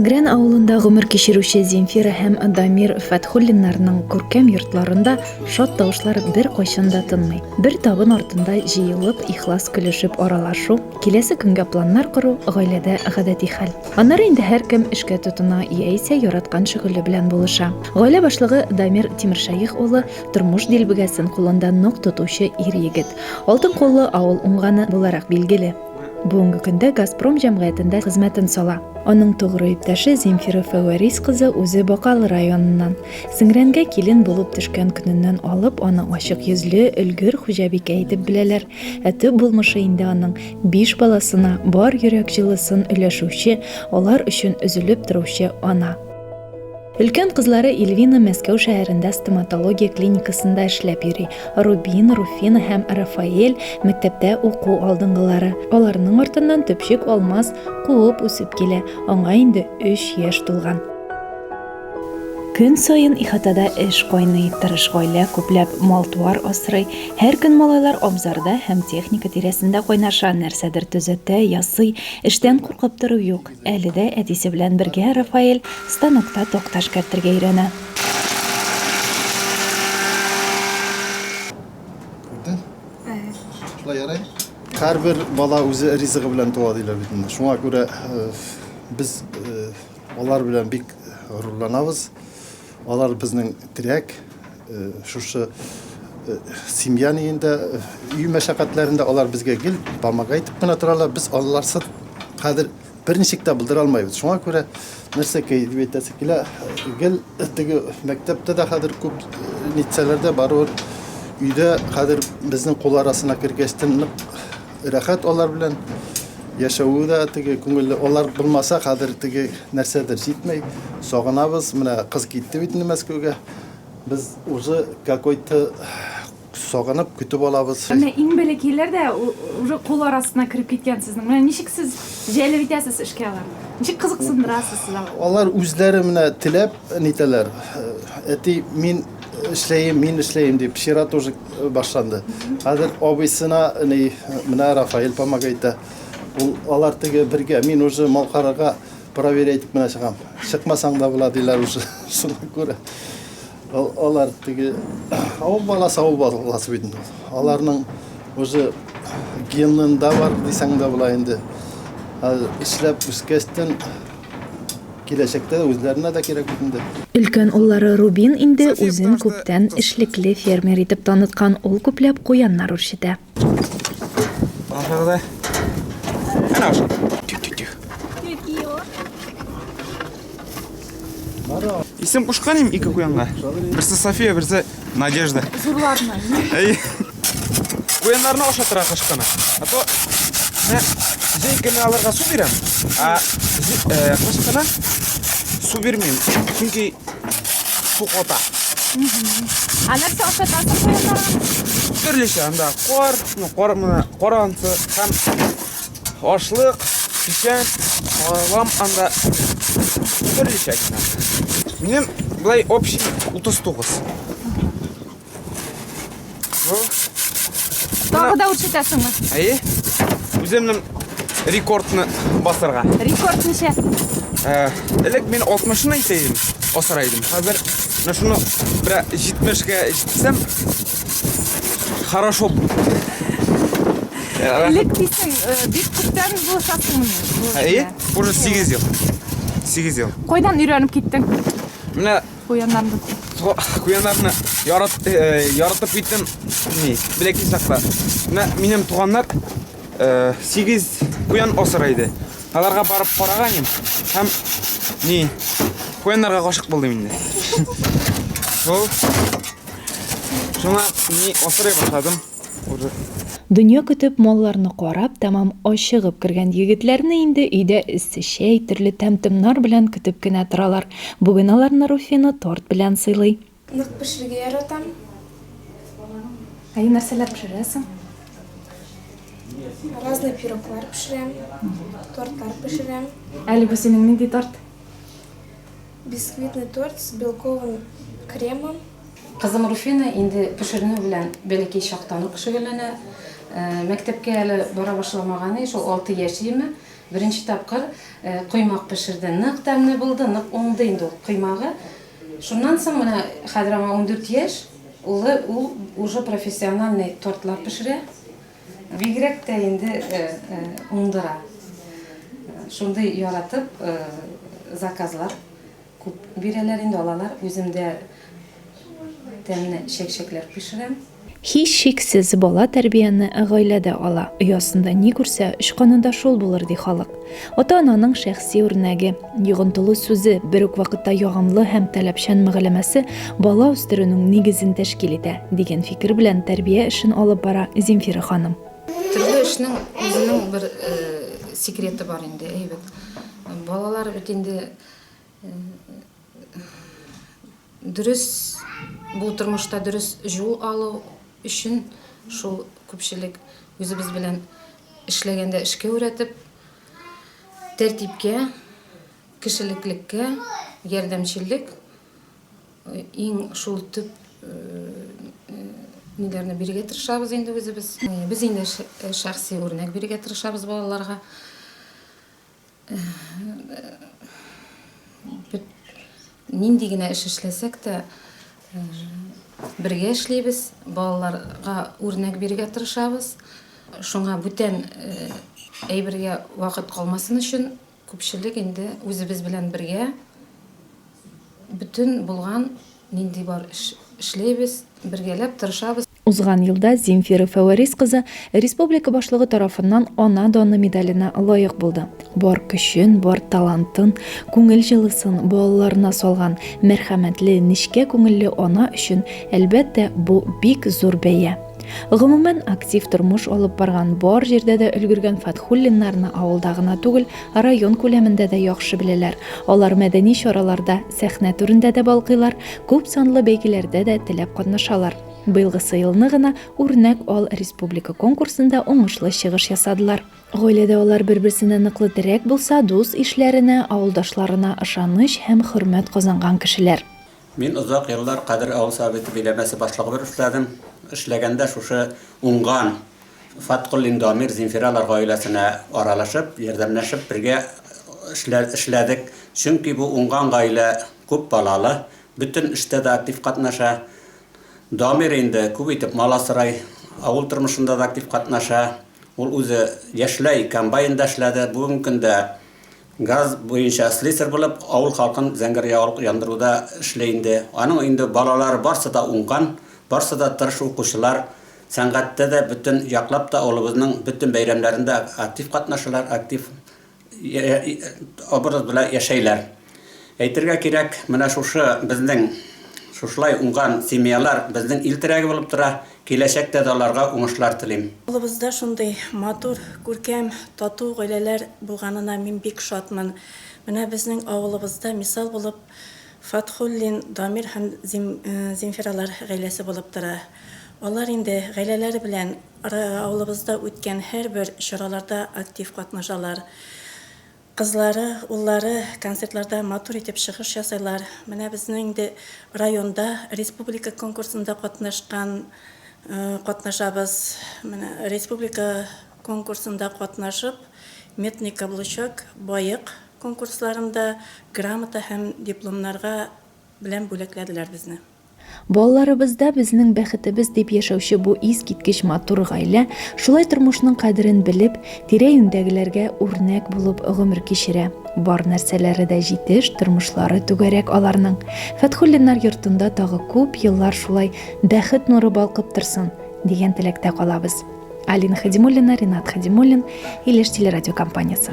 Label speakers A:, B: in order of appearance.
A: Сеңгрән авылында гомер кичерүче Земфира һәм Дамир Фәтхуллиннарның күркәм йортларында шат тавышлар беркайчан да тынмый. Бер табын артында җыелып, ихлас көлешеп аралашу, киләсе көнгә планнар кору гаиләдә гадәти хәл. Аннары инде һәркем эшкә тотына яисә яраткан шөгыле белән булыша. Гаилә башлыгы Дамир Тимершәех улы тормыш дилбегәсен кулында нык тотучы ир-егет. Алтын куллы авыл уңганы буларак билгеле. Бүгенге көндә Газпром җәмгыятендә хезмәтен сала. Аның тугры иптәше Земфира Фәвәрис кызы үзе Бакалы районыннан. Сеңрәнгә килен булып төшкән көненнән алып аны ачык йөзле, өлгер хуҗабикә итеп беләләр. Ә төп булмышы инде аның биш баласына бар йөрәк җылысын өләшүче, алар өчен өзелеп торучы ана. Өлкән кызлары Эльвина Мәскәү шәһәрендә стоматология клиникасында эшләп йөри. Рубин, Руфина һәм Рафаэль мәктәптә уку алдынгылары. Аларның артыннан төпчек Алмаз куып үсеп килә, аңа инде өч яшь тулган. Көн саен ихатада эш кайный, тырыш гаилә күпләп мал-туар асрый. Һәр көн малайлар абзарда һәм техника тирәсендә кайнаша, нәрсәдер төзәтә, ясый. Эштән куркып тору юк. Әле дә әтисе белән бергә Рафаэль станокта такта эшкәртергә өйрәнә.
B: Күрдең? Шулай ярый. Һәрбер бала үзе ризыгы белән туа диләр бит инде. Шуңа күрә э, без э, алар белән бик горурланабыз. Алар безнең терәк, э, шушы семья ниендә, өй мәшәкатьләрендә алар безгә гел помогать итеп кенә торалар. Без аларсыз хәзер берничек тә булдыра алмайбыз. Шуңа күрә нәрсәкәй дип әйтәсе килә, гел теге мәктәптә дә хәзер күп нитсәләр дә барыбер өйдә хәзер безнең кул арасына кергәчтен нык рәхәт алар белән яшәве дә теге күңелле. Алар булмаса хәзер теге нәрсәдер җитмәй, сагынабыз. Менә кыз китте бит инде Мәскәүгә. Без уже какой-то сагынып көтеп алабыз.
C: Менә иң бәләкәйләр дә уже кул арасына кереп киткән сезнең. Менә ничек сез җәлеп итәсез эшкә аларны? Ничек кызыксындырасыз сез аларны?
B: Алар үзләре менә теләп нитәләр. Әти, мин эшләем, мин эшләем дип, чират уже башланды. Хәзер абыйсына ни, менә Рафаэль помогает итә. Ул алар теге бергә, мин уже мал карарга проверять итеп менә чыгам. Чыкмасаң да була диләр уже. Шуңа күрә алар теге авыл баласы, авыл баласы бит инде. Аларның уже генында бар дисәң дә була инде. Эшләп үскәчтен киләчәктә дә үзләренә дә кирәк бит инде.
A: Өлкән уллары Рубин инде үзен күптән эшлекле фермер итеп таныткан, ул күпләп куяннар үрчетә.
D: Ашады. Әнә ашады. Тю-тю-тю. Исем кушкан идем ике куянга. Берсе София, берсе Надежда.
C: Зурларны.
D: Әй. Куяннарны ашатырга кыш көне. А то менә җәй көне аларга су бирәм, а э, кыш көне су бирмим. Чөнки су ката.
C: А нәрсә ашатасың куяннарга?
D: Төрлечә анда кар, ну, кар менә кар ансы һәм Ашлык, печән, салам анда төрлечә генә. Минем былай общий 39. Ну,
C: Тагы да үрчетәсеңме?
D: Әйе. Үземнең рекордны басырга.
C: Рекорд ничә?
D: Э, элек мин 60-ны әйтә идем, асыра идем. Хәзер менә шуны бер 70-кә җитсәм, хорошо будет.
C: Элек дисең, э, бик күптән булышасыңмыни? бу эштә?
D: Әйе, уже 8 ел. 8 ел.
C: Кайдан өйрәнеп киттең
D: Менә
C: куяннарны?
D: куяннарны ярат, э, яратып киттем. Ни, бәләкәй чакта. Менә минем туганнар 8 куян асрый иде. Аларга барып караган идем һәм ни, куяннарга гашык булдым инде. Шул. Шуңа ни асрый башладым. Уже.
A: Дөнья көтеп, малларны карап, тәмам ачыгып кергән егетләрне инде өйдә эссе чәй, төрле тәм-томнар белән көтеп кенә торалар. Бүген аларны Руфина торт белән сыйлый.
E: Нык пешерергә яратам.
C: Әй, нәрсәләр пешерәсең?
E: Разный пироглар пешерәм, тортлар пешерәм.
C: Әле бу синең нинди торт?
E: Бисквитный торт с белковым кремом.
F: Кызым Руфина инде пешеренү белән бәләкәй чактан ук шөгыльләнә. Мәктәпкә әле бара башламаган, шул 6 яшь иеме. Беренче тапкыр коймак пешерде. Нык тәмле булды, нык уңды инде ул коймагы. Шуннан соң менә хәзер аңа 14 яшь, улы ул уже профессиональный тортлар пешерә. Бигрәк тә инде уңдыра. Шундый яратып заказлар күп бирәләр инде, алалар. Үзем дә тәмле чәкчәкләр пешерәм.
A: Һичшиксез, бала тәрбияне гаиләдә ала. Оясында ни күрсә, очканында шул булыр, ди халык. Ата-ананың шәхси үрнәге, йогынтылы сүзе, бер үк вакытта ягымлы һәм таләпчән мөгамәләсе бала үстерүнең нигезен тәшкил итә, дигән фикер белән тәрбия эшен алып бара Земфира ханым.
F: Төрле эшнең үзенең бер секреты бар инде, әйбәт. Балалар бит инде Дөрес, бу тормышта дөрес җул алу өчен шул күпчелек үзебез белән эшләгәндә эшкә өйрәтеп, тәртипкә, кешелеклеккә, ярдәмчеллек иң шул төп ниләрне бирергә тырышабыз инде үзебез. Без инде шәхси үрнәк бирергә тырышабыз балаларга. Нинди генә эш эшләсәк тә, бергә эшлибез, балаларга үрнәк бирергә тырышабыз. Шуңа бүтән әйбергә вакыт калмасын өчен, күпчелек инде үзебез белән бергә бөтен булган нинди бар эш эшлибез, бергәләп тырышабыз.
A: Узган елда Земфира Фәвәрис кызы республика башлыгы тарафыннан Ана даны медаленә лаек булды. Бар көчен, бар талантын, күңел җылысын балаларына салган мәрхәмәтле, нечкә күңелле ана өчен, әлбәттә, бу бик зур бәя. Гомумән, актив тормыш алып барган, бар җирдә дә өлгергән Фәтхуллиннарны авылда гына түгел, район күләмендә дә яхшы беләләр. Алар мәдәни чараларда, сәхнә түрендә дә балкыйлар, күп санлы бәйгеләрдә дә теләп катнашалар. Быелгысы елны гына Үрнәк ал республика конкурсында уңышлы чыгыш ясадылар. Гаиләдә алар бер-берсенә ныклы терәк булса, дус-ишләренә, авылдашларына ышаныч һәм хөрмәт казанган кешеләр.
G: Мин озак еллар Кадер авыл советы биләмәсе башлыгы булып эшләдем. Эшләгәндә шушы уңган Фаткуллин Дамир, Земфиралар гаиләсенә аралашып, ярдәмләшеп бергә эшләдек. Чөнки бу уңган гаилә күп балалы, бөтен эштә дә актив катнаша. Дамир инде күп итеп мал асрый, авыл тормышында да актив катнаша. Ул үзе яшьләй комбайнда эшләде, бүгенге көндә газ буенча слесарь булып, авыл халкын зәңгәр ягулык яндыруда эшли инде. Аның инде балалары барсы да уңган, барсы да тырыш укучылар. Сәнгатьтә дә, бөтен яклап та авылыбызның бөтен бәйрәмнәрендә актив катнашалар, актив образ белән яшәйләр. Әйтергә кирәк, менә шушы безнең шушылай уңган семьялар безнең ил терәге булып тора. Киләчәктә дә аларга уңышлар телим.
H: Авылыбызда шундый матур, күркәм, тату гаиләләр булганына мин бик шатмын. Менә безнең авылыбызда мисал булып Фатхуллин Дамир һәм Земфиралар гаиләсе булып тора. Алар инде гаиләләре белән Авылыбызда үткән һәрбер чараларда актив катнашалар. Кызлары, уллары концертларда матур итеп чыгыш ясыйлар. Менә безнең инде районда республика конкурсында катнашкан, катнашабыз. Менә республика конкурсында катнашып, Медный каблучок, Баек конкурсларында грамота һәм дипломнарга белән бүләкләделәр безне.
A: Балаларыбызда безнең бәхетебез дип яшәүче бу искиткеч матур гаилә шулай тормышның кадерен белеп, тирә-юньдәгеләргә үрнәк булып гомер кичерә. Бар нәрсәләре дә җитеш, тормышлары түгәрәк аларның. Фәтхуллиннар йортында тагы күп еллар шулай бәхет нуры балкып торсын, дигән теләктә калабыз. Алина Хадимуллина, Ринат Хадимуллин, Илеш телерадиокомпаниясе.